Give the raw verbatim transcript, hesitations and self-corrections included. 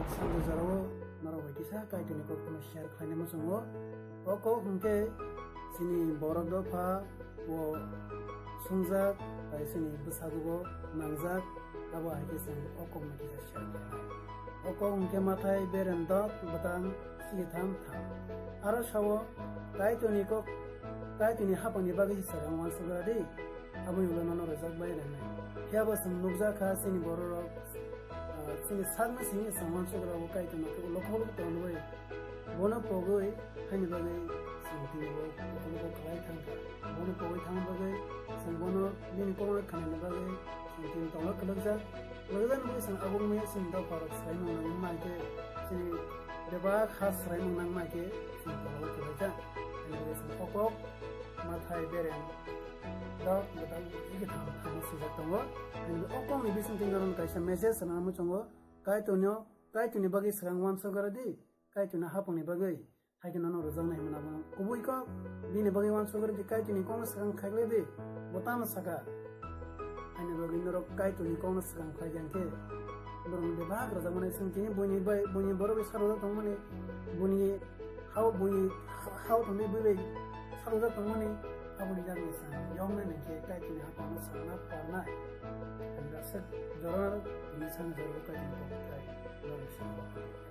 Sando jorao norok bai kisa Kaitorni kokno share khlaina muchungo. O kok hwnkhe chini borok dopha o sungjak tei chini bwsago nangjak, abo hai khe chwng o kokno kisa share khlainai. O kok hwnkhe Mathai berem dok bwtang sigi tham tham. Aro sao Kaitorni kok, Kaitorni hapangni bagwi swkang uansukgra di. Aboni ulo nono rwjak bai rwnai. Phiya bo chwng nukjak kha chini bororok, ah, chini sakni simi chwng uansukgra bo Kaitorno khe ulo kholo tongwi. Bono pogwi haini bagwi chwng tini bo ulo khlai thang kha. Bono pogwi thang bagwi chwng bono bini kokno khnani bagwi chwng tini tonglo kwlwkjak. Kwlwkjak bagwi chwng abo wngwi chwng dopharok swlai nang nang ma khe chini bebak ha swlai nang nang ma khe chwng tonglo kwlwkjak. Haini bagwi chwng kokok Mathai berem dok bwtang sigi tham tham swijak tongo. Haini o kokni bisingtwi norokno kaisa message rwna muchungo. Kaitorno, Kaitorni bagwi swkang uansukgra di, Kaitorni hapangni bagwi. Hai khe nono rwjaknai hwnwi abo kubui kok, bini bagwi uansukgra di, Kaitorni kokno swkang khlai di, bo tamo saka. Haini bagwi norok Kaitorni kokno swkang khlai di hwnkhe, norokni bebak rwjakmani chwng tini buini bai, buini borok bai sarojak tongmani, buini hao buini ha-, hao thangwi bui bai salujak tongmani, aboni jagani chwng yoknai nangkhe Kaitorni hapangno sana parnai. Ang aswk jorano tini sana jorao Kaitorni kokthai norok swngo.